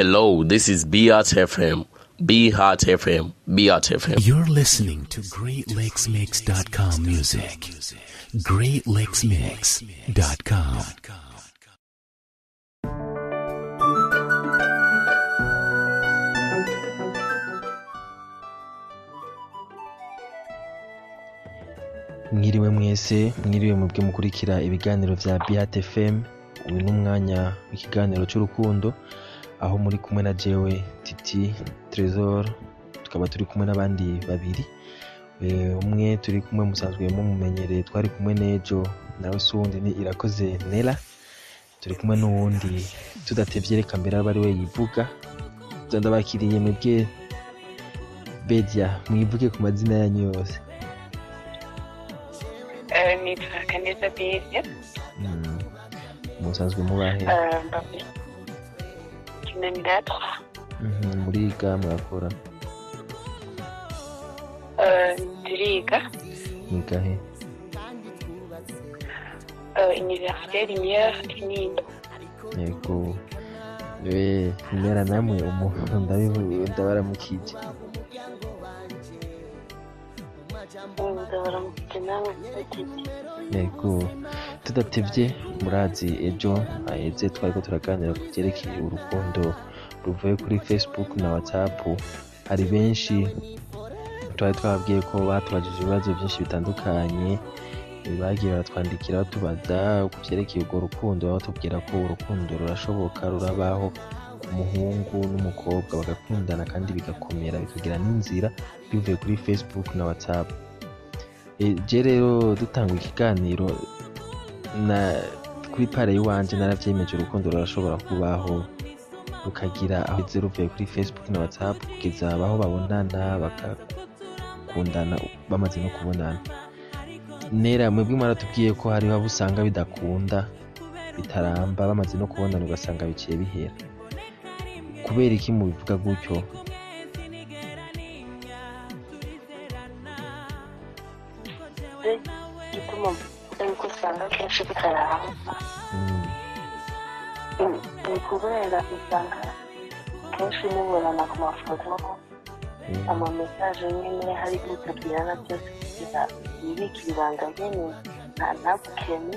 Hello, this is Beat FM. Be Heart FM. Be Heart FM. You're listening to GreatLakesMix.com music. GreatLakesMix.com. Mwiriwe mwese, mwiriwe mubwe mukurikira ibiganiro vya Beat FM. Uyu ni umwanya w'ikiganiro c'urukundo, aho muri kumwe na jewe Titi Trésor, tukaba turi kumwe n'abandi babiri. Umwe turi kumwe musanzwe mumumenyereye, twari kumwe n'ejo, nawe si uwundi ni Irakoze Nella. Turi kumwe n'uwundi tudatevye, reka mbere abe ari we yivuga. Ndabakiriye mwebwe Bedia, mwivuge ku mazina yanyu yose. Nitwa Kaneza Bedia. Musanzwe mubahe? Kinanira. Muriga, murakora? Ndiriga. Mwiga he? Université Lumière Kinindo. Yego. Nera namwe umuntu ndabaramukije. Ndabaramukije namwe. Yego. Tudatevye, murazi ejo aheze twariko turaganira ku vyerekeye urukundo ruvuye kuri Facebook na WhatsApp. Hari benshi twari twababwiye ko batubajije ibibazo vyinshi bitandukanye, bagiye baratwandikira batubaza ku vyerekeye urwo rukundo, batubwira ko urukundo rurashoboka, rurabaho ku muhungu n'umukobwa bagakundana kandi bigakomera bikagira n'inzira bivuye kuri Facebook na WhatsApp. Je rero dutanga ikiganiro na kuri pare yiwanje naravyemeje, urukundo rurashobora kubaho rukagira aho ruvuye kuri Facebook na WhatsApp kugeza aho babonana bakakundana bamaze no kubonana. Nera mwebwe mwaratubwiye ko hariho abo usanga bidakunda bitaramba, bamaze no kubonana ugasanga biciye bihera. Kubera iki mubivuga gutyo? Igituma yuko usanga kenshi bitaramba ni kubera usanga kenshi mubonana ku mafoto, amamesaje nyene, hari ibyo utabwirana byose kugira yibike ibanga nyene ntabukene.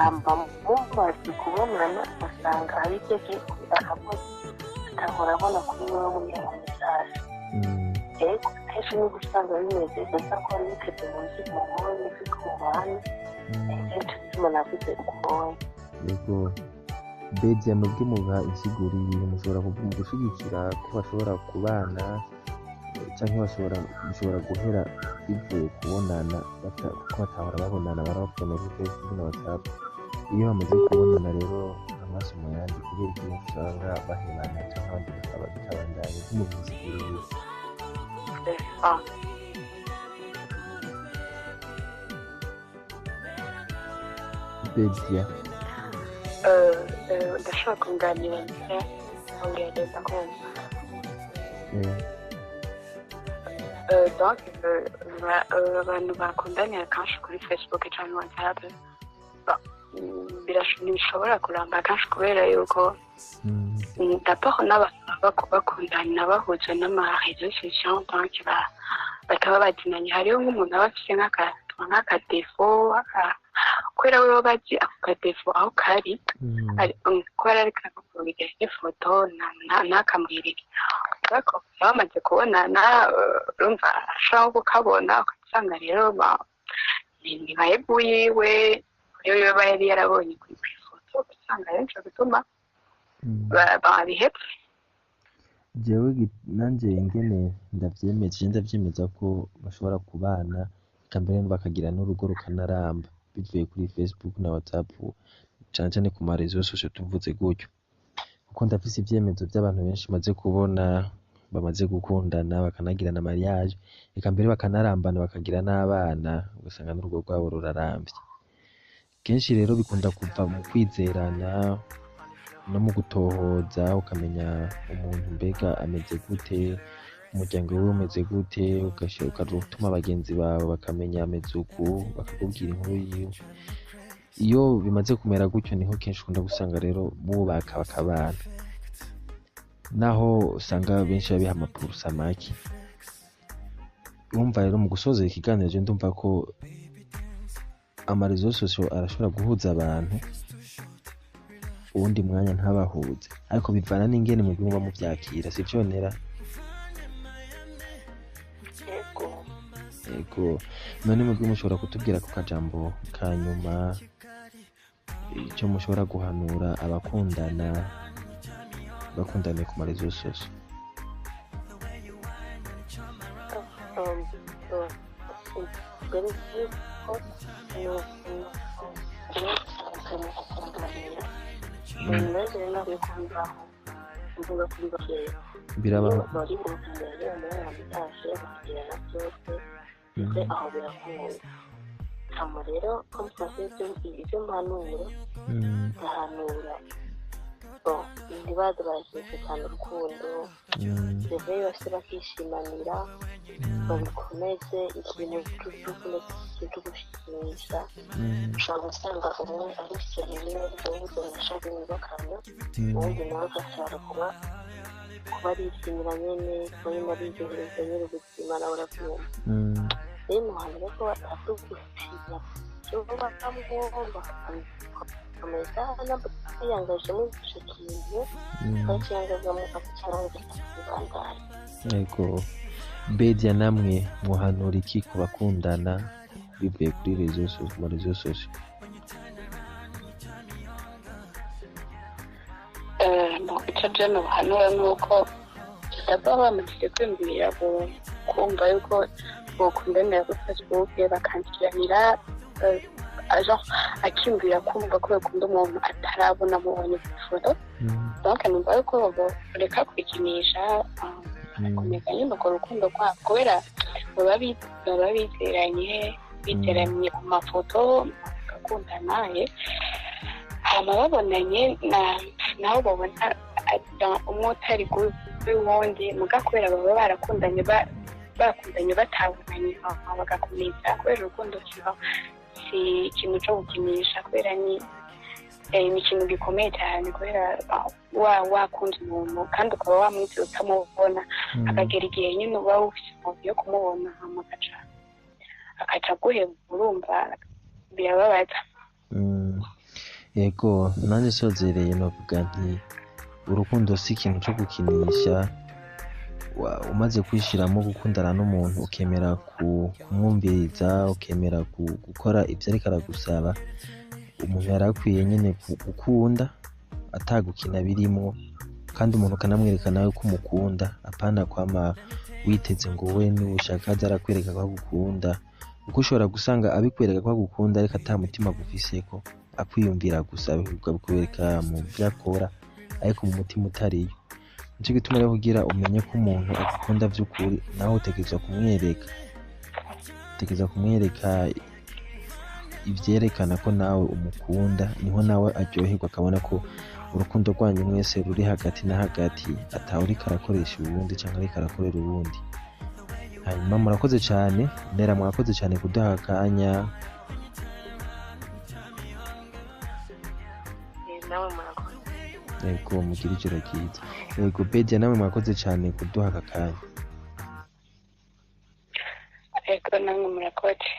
Amba mumaze kubonana usanga hari ibyo atahora abona kuri wewe muri ayo mesaje. Ego kenshi nibwo usanga bimeze gusa ko wari witeze munsi mubonye ariko mubanye kenshi bituma navuze ukuboye. Yego. Bedia, mwebwe muba insiguriye mushobora gushigikira ko bashobora kubana canke bashobora guhera bivuye kubonana, kuko batahora babonana, barabakunda kuri Facebook na WhatsApp. Iyo bamaze kubonana rero amaso mu yandi, kubera ikintu usanga bahebana canke abandi bakaba bitabandanye, nk'umubisiguriye. Bedia. Ndashobora kunganira ngerageza kumva. Donc abantu bakundanira kenshi kuri Facebook cyangwa WhatsApp ntibishobora kuramba kenshi kubera yuko d'abord n'abantu bakundana bahuje n'ama réseaux sociaux, donc bakaba bazinanye. Hariho nk'umuntu aba afise nk'akadefo, kubera we bazi ako kadefo aho kari, kubera ariko akamwereka ifoto ntakamwereke, ariko bamaze kubonana urumva ashobora kukabona, ugasanga rero ni nka yiwe iyo yoba yari yarabonye ku ifoto, ugasanga rero nico gituma babihevye. Jewe nanje ingene ndavyemeje, ndavyemeza ko bashobora kubana eka mbere bakagira n'urugo rukanaramba bivuye kuri Facebook na WhatsApp, cane cane ku ma réseaux sociaux tuvuze gutyo, kuko ndafise ivyemezo vy'abantu benshi maze kubona bamaze gukundana bakanagirana mariage, eka mbere bakanarambana bakagira n'abana, ugasanga n'urugo rwabo ruraramvye. Kenshi rero bikunda kuva mu kwizerana no mu gutohoza, ukamenya umuntu mbega ameze gute, umuryango wiwe umeze gute, ugatuma bagenzi bawe bakamenya ameze uku, bakakubwira inkuru yiwe. Iyo bimaze kumera gutyo niho kenshi ukunda gusanga rero bubaka bakabana. Naho usanga benshi babiha amapurusa make. Urumva rero mu gusoza ikiganiro, je ndumva ko ama réseaux sociaux arashobora guhuza abantu, uwundi mwanya ntabahuze, ariko bivana n'ingene mwebwe muba muvyakira, sivyo Nera? Yego. Yego. None mwebwe mushobora kutubwira ku kajambo ka nyuma icyo mushobora guhanura abakundana bakundaniye ku ma réseaux sociaux? Mbere yuko mu maze rero ntabwo kumbaho mvuga kuri bakeya. Birabaho. Bari mu mbere bamwe bakagirana byose ndetse aho birakunda. Hama rero ko mfashe ibyo mpanuro, ndahanura bon, ntibaze barakinisha cyane urukundo. Rero bose bakishimanira, babikomeze. Ikintu cy'urukundo cyo gushimisha, ushobora gusanga umwe ari sérieux, uwundi arashaka imibakano, uwundi nawe agashaka kuba arishimira nyene, kuba nyene aryohereza nyene ubuzima, nawe urabyumva. Rero muhanura ko batavugushimira byo bamwo, bakabikomeza biyangaje muri ico kintu, bakiyangazamo cyangwa bakibandanya. Yego. Bedia, namwe muhanura iki ku bakundana bivuye kuri réseaux sociaux, ku ma réseaux sociaux? Bon, icyo je nobahanura ni uko d'abord bamajije kwiyumvira kumva yuko bokundanira kuri Facebook, bakandikiranira, genre akiyumvira kumva ko bakunda umuntu atarabona, amubonye ku ifoto. Donc numva yuko boreka kwikinisha, bagakomeza nyine urwo rukundo rwabo, kubera baba bizeranye, bizeranye ku mafoto, bagakundana, hama babonanye naho babona umwe utari wundi muga, kubera baba barakundanye, bakundanye batabonanye, bagakomeza, kubera urukundo si ikintu cyo gukinisha, kubera ni ikintu gikomeye cyane, kubera wakunze umuntu kandi ukaba wamwizeye utamubona, akagera igihe nyine uba ufite umuntu yo kumubona, hama akaca aguheba, urumva birababaza. Yego, nanjye sozereye novuga nti urukundo si ikintu cyo gukinisha. Umaze kwishiramo gukundana n'umuntu, ukemera kumwumviriza, ukemera gukora ibyo ariko aragusaba, umuntu yari akwiye nyine gukunda atagukina birimwo, kandi umuntu ukanamwereka nawe ko umukunda, apana kwama witeze ngo we nushaka aze arakwereka ko agukunda, kuko ushobora gusanga abikwereka ko agukunda ariko ata mutima agufiseko, akwiyumvira gusa, bikwereka mu byo akora ariko mu mutima utariyo. Nico gituma rero kugira umenye ko umuntu agukunda vy'ukuri, nawe utegerezwa kumwereka, utegerezwa kumwereka ivyerekana ko nawe umukunda, niho nawe aryoherwa akabona ko urukundo rwanyu mwese ruri hagati na hagati, atawe uriko arakoresha uwundi canke ariko arakorera uwundi. Hanyuma murakoze cane Nera, mwakoze cane kuduha akanya. Nawe murakoze. Yego, mugire ijoro ryiza. Yego, Bedia, namwe mwakoze cane kuduha aka kanya. Yego, namwe murakoze.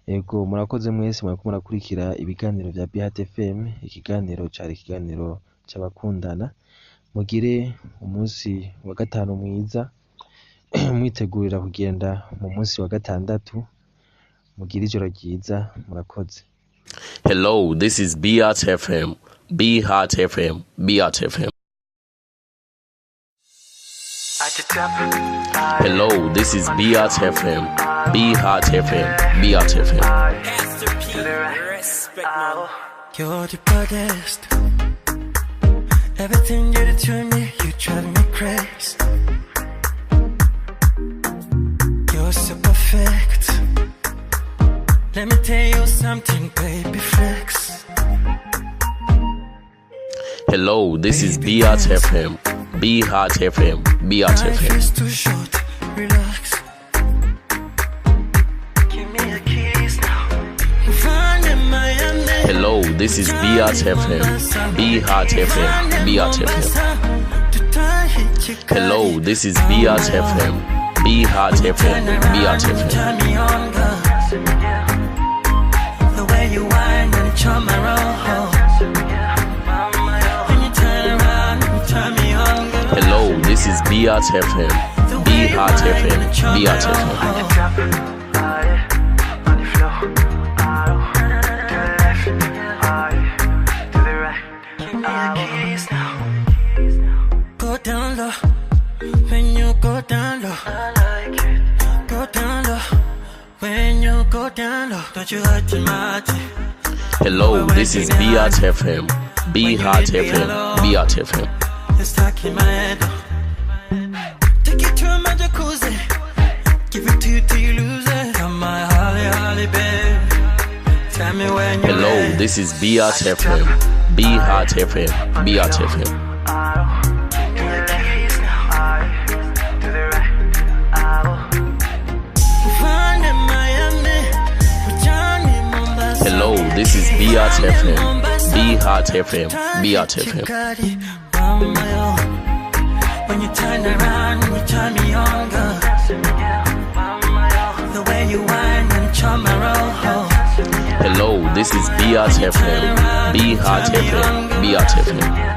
Yego, murakoze mwese mwariko murakurikira ibiganiro vya BHT FM. Ikiganiro cari ikiganiro c'abakundana. Mugire umunsi wa gatanu mwiza, mwitegurira kugenda mu munsi wa gatandatu. Mugire ijoro ryiza, murakoze. Hello, this is BHT FM, BHT FM, BHT FM. Hello, this is BHT FM, BHT FM, BHT FM. You're the baddest. Everything you do to me, you drive me crazy. You're so perfect. Let me tell you something, baby, flex. Hello, this is BHT FM, BHT FM, BHT Life FM. is too short, relax. Give me a kiss now. Find in Miami. Hello, this is BHT FM, BHT FM, BHT FM. Hello, this is Beat FM. Beat FM. Beat FM. Turn me on, girl. The way you whine and charm my roll. When you turn around and you turn me on, girl. Hello, this is Beat FM. The way Beat you whine FM. and charm Beat my FM. roll. Give me a kiss now. Go down low. When you go down low. I like it. Go down low. When you go down low. Don't you hurt your mouth. Hello, this is Beat FM. Beat FM. Beat FM. It's stuck in my head. Take you to my jacuzzi. Give it to you till you lose it. You're my holly, holly, babe. Tell me when you're Hello, ready. this is Beat FM. Beat FM. Beat FM. Find in Miami, with Johnny Mombasa. Hello, this is Beat FM. Beat FM. Beat FM. When you turn around and you turn me on, girl. The way you whine and charm my roll. Hello, this is Beat FM. Beat FM. Beat FM.